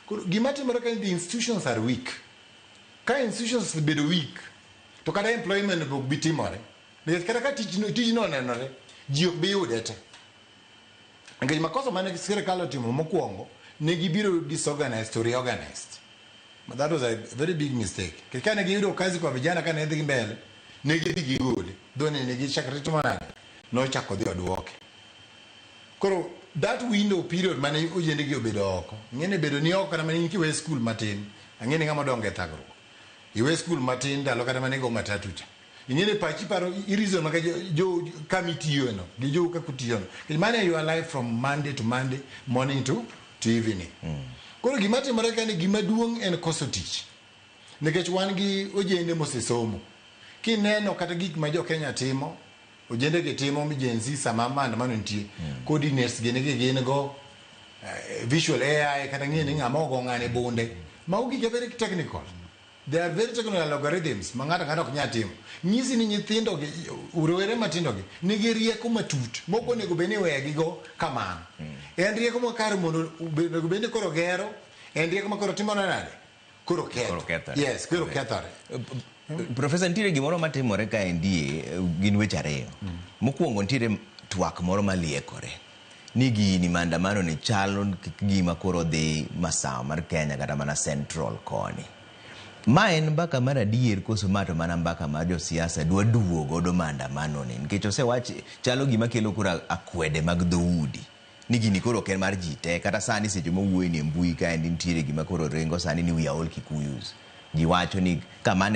Koro gima timore ka ni the institutions are weak. Ka institutions osebedo weak, to kata employment be ok bi timore. Nikech kata ka tijno, tijno onenore, ji ok bi yude te. Nikech makosa mane sirikal otimo mokwongo, ne gibiro disorganized to reorganized. But that was a very big mistake. Nikech kane giyudo kazi kwa vijana kane dhi mbele, ne gidhi gigole. Dhoni ne gichakre timo nade? Nochako dhi oduoke. Koro that window period mane ojende gi obedo oko, ing'eni bedo ni oko kata mana in kiwe skul matin, ang'e ni ng'ama odongo e thagruok. Iwe skul matin ndalo kata mana igo matatu cha. Ing'eni pachi paro i reason maka jo, jo kama itiyo no, gi jo kaka utiyo no. Nikech mano e your life from Monday to Monday, morning to evening. Koro gima timore ka ni gima duong' en koso tich. Nikech wan gi ojende mosesomo. Kineno kata gik ma jo Kenya timo, ojende gi timo mi Gen Z sama maandamano nitie, coordinates gini gi gin go, visual AI kata ng'e ni ng'ama ogo ng'ane bunde. Mago gik very technical. They are very technical algorithms ma ng'ato ang'ata ok nyal timo. Nyisi ni nyithindo gi, rowere matindo gi, nigi rieko matut mok onego bed ni iwegi go kamano. En rieko makare mondo onego bed ni koro gero, en rieko ma koro timore nade? Koro ketho. Koro kethore. Yes, koro kethore. Profesa, nitiere gimoro matimore kaendi, gin weche ariyo. Mokwongo nitiere twak moro maliekore ni gini maandamano ni chalo gima koro dhi masawa mar Kenya kata mana Central koni. Ma en mbaka mar adier koso ma to mana mbaka mar josiasa dwa duwo godo maandamano ni? Nikech osewach chalo gima kelo koro akwede mag dhoudi ni gini koro ok en mar ji te. Kata sani seche mawuoyo ni e mbui kaendi nitiere gima koro ringo sani ni we are all Kikuyus. Ji wacho ni kamane